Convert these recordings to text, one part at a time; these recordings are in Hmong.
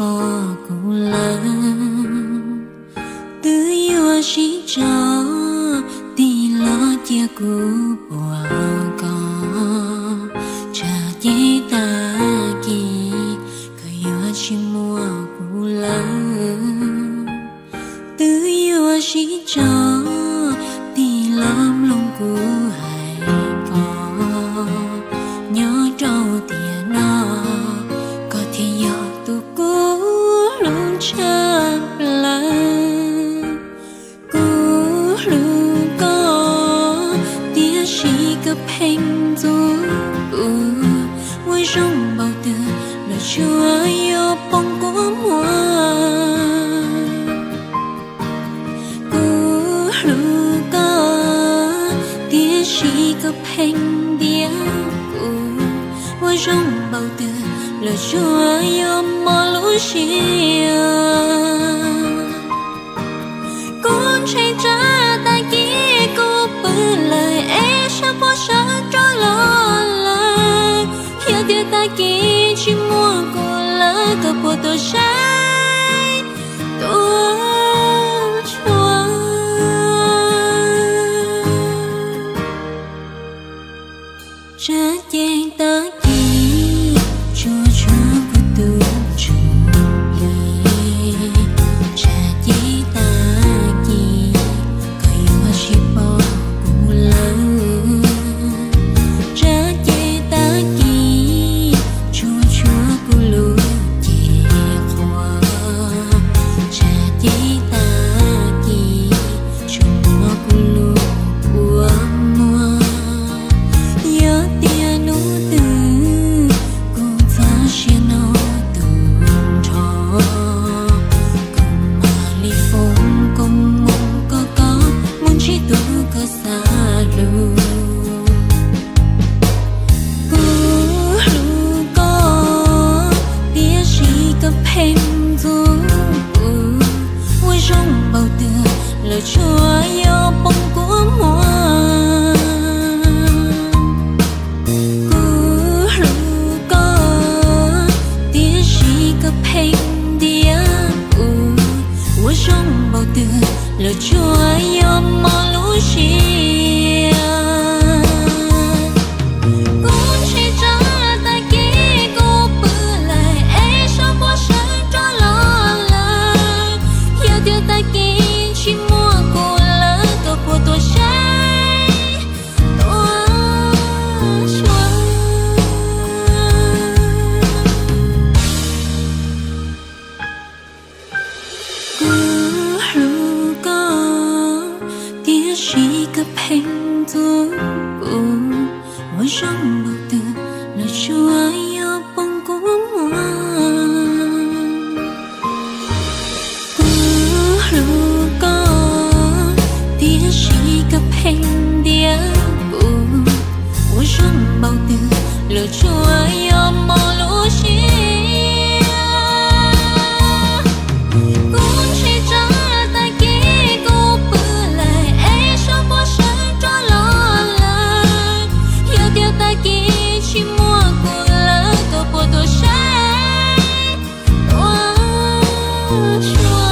pom kuv lawm, twb yuav sib tso, tig los cia kuv puag koj, tsam ces tag kis koj yuav tsis muaj kuv lawm. Twb yuav sib tso, tig los mloog kuv hais ko, nyob rau tiam no, koj thiaj yog tus kuv hlub tshaj plaws. Kuv hlub koj, tiam sis koj pheej ntxub kuv, ua zoo npaum twg los tsuas yuav poob kua muag. Kuv hlub koj, tiam sis koj pheej ntiab kuv, ua zoo npaum twg los tsuas yuav mob lub siab. Kuv ntshai tsam tag kis kuv pw lawm es sawv puag sawv rov los lawm. Yog tias tag kis tsis muaj kuv lawm, koj puas tuaj saib, tuaj tshua. Tsam ces tag kis tsuas tshuav kuv tus ntsuj plig, tsam ces tag kis koj yuav tsis pom kuv lawm. Tsam ces tag kis tsuas tshuav kuv lub cev qhuav, tsam ces tag kis tsuas muaj kuv lub kua muag. Yog tias hnub twg kuv txoj sia no tu nrho, kuv mam li foom koob hmoov kom koj mus ntsib tus koj xav hlub. Kuv hlub koj, tiam sis koj pheej ntxub kuv, ua zoo npaum twg los tsuas yuav poob kua muag. Kuv hlub koj, tiam sis koj pheej ntiab kuv, ua zoo npaum twg los tsuas yuav mob lub siab. Kuv ntshai tsam tag kis kuv pw lawm es sawv puag sawv rov los lawm. Yog tias tag kis tsis muaj kuv lawm, koj puas tuaj saib, tuaj tshua. Kuv hlub koj, tiam sis koj pheej ntxub kuv, ua zoo npaum twg los tsuas yuav poob kua muag. Kuv hlub koj, tiam sis koj pheej ntiab kuv, ua zoo npaum twg los tsuas yuav mob lub siab. Kuv ntshai tsam tag kis kuv pw lawm es sawv puag sawv rov los lawm. Yog tias tag kis tsis muaj kuv lawm, koj puas tuaj saib, tuaj tshua.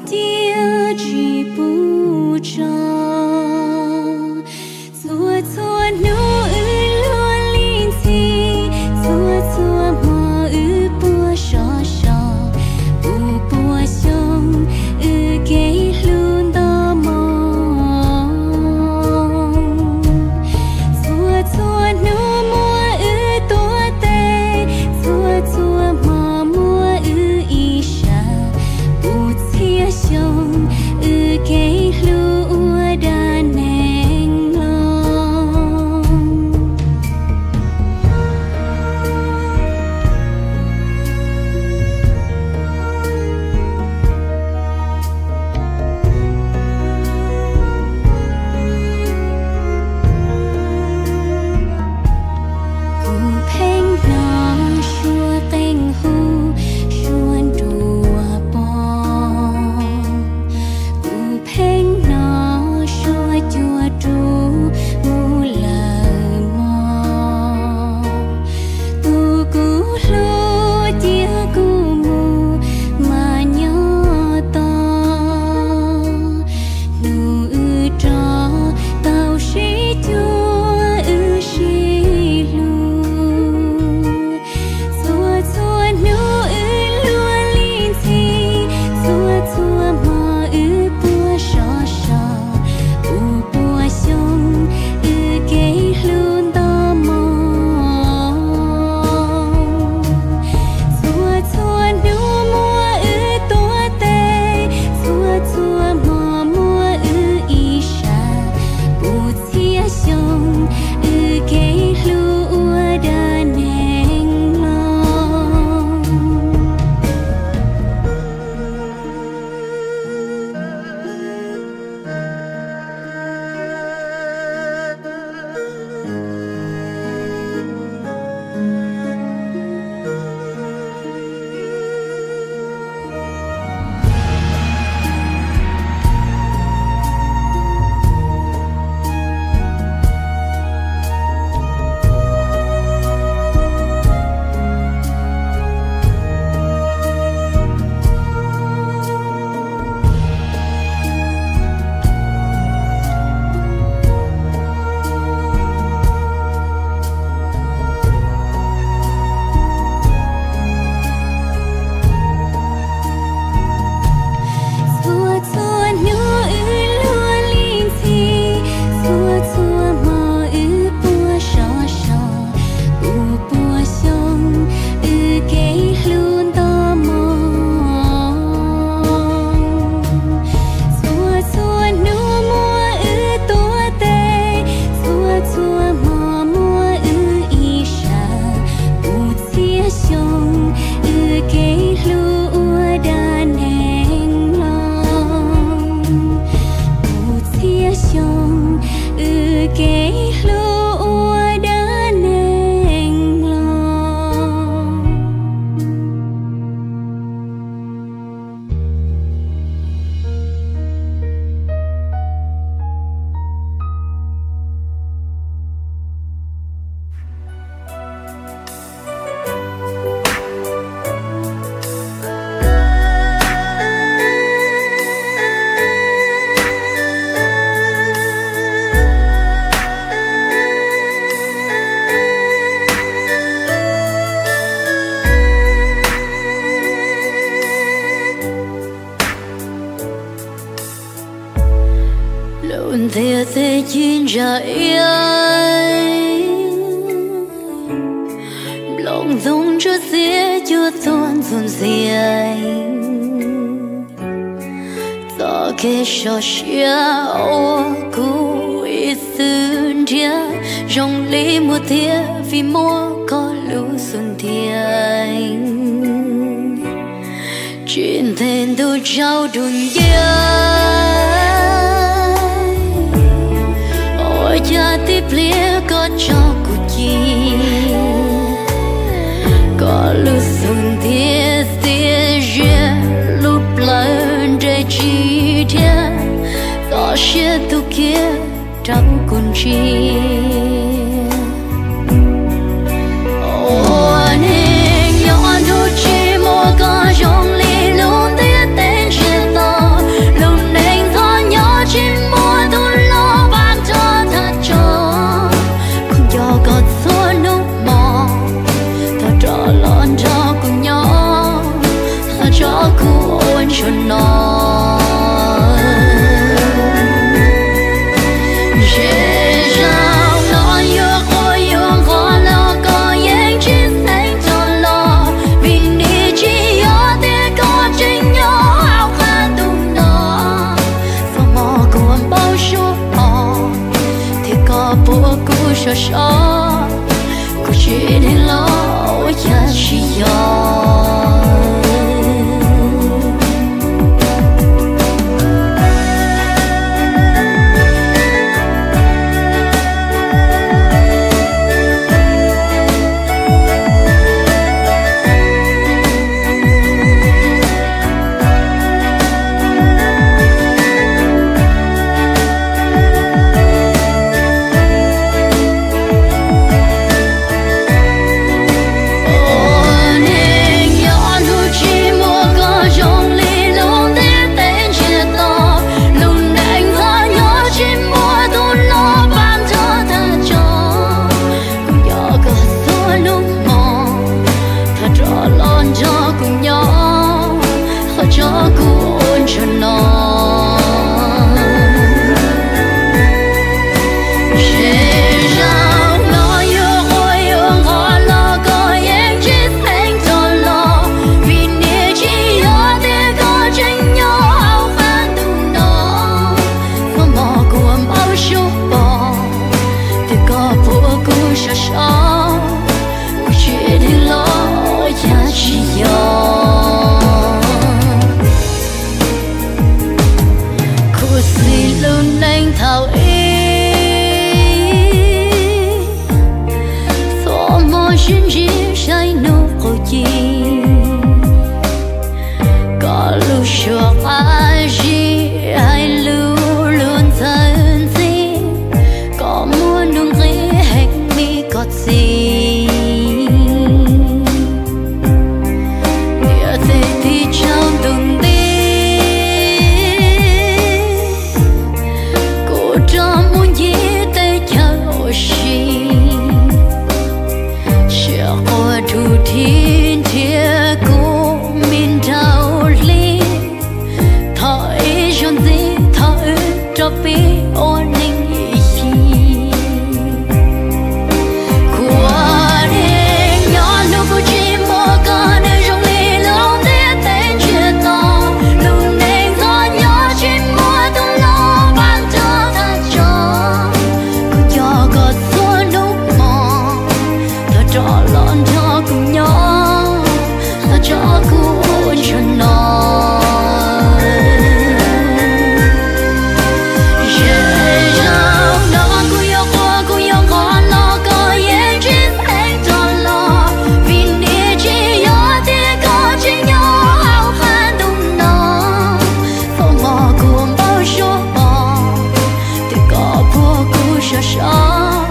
cia tsis pub tso. Txhua txhua hnub wb luag li ntxhi, txhua txhua hmo wb puag sov so, puas puas xyoo wb kev hlub nto moo. Txhua txhua hnub muab wb tuav tes, txhua txhua hmo muab wb ib sab, puas txhiab xyoo wb kev hlub ua dab neeg los. Kuv pheej hnov suab qeej hu, suab nruab pob. Kuv pheej hnov suab cua rub mus lawm mog. Tus kuv hlub cia kuv mus mas nyob tos. Hnub wb rov tau sib cuag wb sib hlub. Txhua txhua hnub wb luag li ntxhi, txhua txhua hmo wb puag sov so, puas puas xyoo wb kev hlub nto moo. Txhua txhua hnub muab wb tuav tes, txhua txhua hmo muab wb ib sab, puas txhiab xyoo wb kev hlub ua dab neeg los. Txhua txhua hnub wb luag li ntxhi, txhua txhua hmo wb puag sov so, puas puas xyoo wb kev hlub nto moo. Txhua txhua hnub muab wb tuav tes, txhua txhua hmo muab wb ib sab, puas txhiab xyoo wb kev hlub ua dab neeg los. Puas txhiab xyoo wb kev hlub ua dab neeg los. Lus ntiaj teb ci ntsa iab, nplooj ntoo ntsuab xiab cuaj tuag ntxuag ntxiag. Txoj kev sov siab ua kuv ib txwm nrhiav, zoo li muaj thiab vim muaj koj lub xub ntiag. Tsis ntev ntuj tsaus dua nciab, ua cas tib pliag koj tso kuv ci. Koj lub xub ntiag xiab ziab, lub plawv nres tsis dhia, txoj sia tu kiag rau kuv ntsia. Ua neeg nyob ntuj tsis muaj koj zoo li lub ntiaj teb ntsiag to. sab, kuv tsis dheev los ua cas tsis yog. Ua neej nyob hnub tsis muaj koj zoo li lub ntiaj teb ntsiag to, lub neej qhov nyob tsis muaj tus no pab nrog tag tso. Kuv nco koj txhua hnub hmo, thov rov los nrog kuv nyob, qhov tso kuv ua ntsuag no. Ces zaum no yuav quaj yuav nqhos los koj yeej tsis xeev rov los, vim niaj tsis yog tias koj tseem nyob hauv qab ntuj no. Txoj hmoov kuv npau suav pom, tias koj puag kuv sab sab, kuv tsis dheev los ua cas tsis yog. Khuv xim lub neej thaum ub, txoj hmoov sib ntsib saib hnub qub ci. Koj lub suab qab zib hais lus luag ntxhawv ntxhi, koj muaj nuj nqis heev li koj txiv. Niam txiv tig tsaug ntuj nti, kuv rov mus ncig teb chaws ua si. Siab quaj dhau dhib nrhiav kuv me nraug hli, thov ib zaug ntxiv thov wb rov pib ua neej ib yig. Kuv ua neej nyob hnub kuv tsis muaj koj nws zoo li lub ntiaj teb ntsiag to, lub neej qhov nyob tsis muaj tus no pab nrog tag tso. Kuv nco koj txhua hnub hmo, thov rov los nrog kuv nyob, qhov tso kuv ua ntsuag no. Ces zaum no kuv yuav quaj kuv yuav nqhos los koj yeej tsis xeev rov los, vim niaj tsis yog tias koj tseem nyob hauv qab ntuj no. Txoj hmoov kuv npau suav pom, tias koj puag kuv sab sab,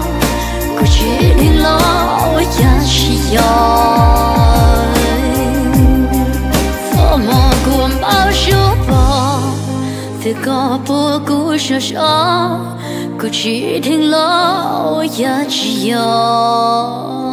kuv tsis dheev los ua cas tsis yog. Txoj hmoov kuv npau suav pom, tias koj puag kuv sab sab, kuv tsis dheev los ua cas tsis yog.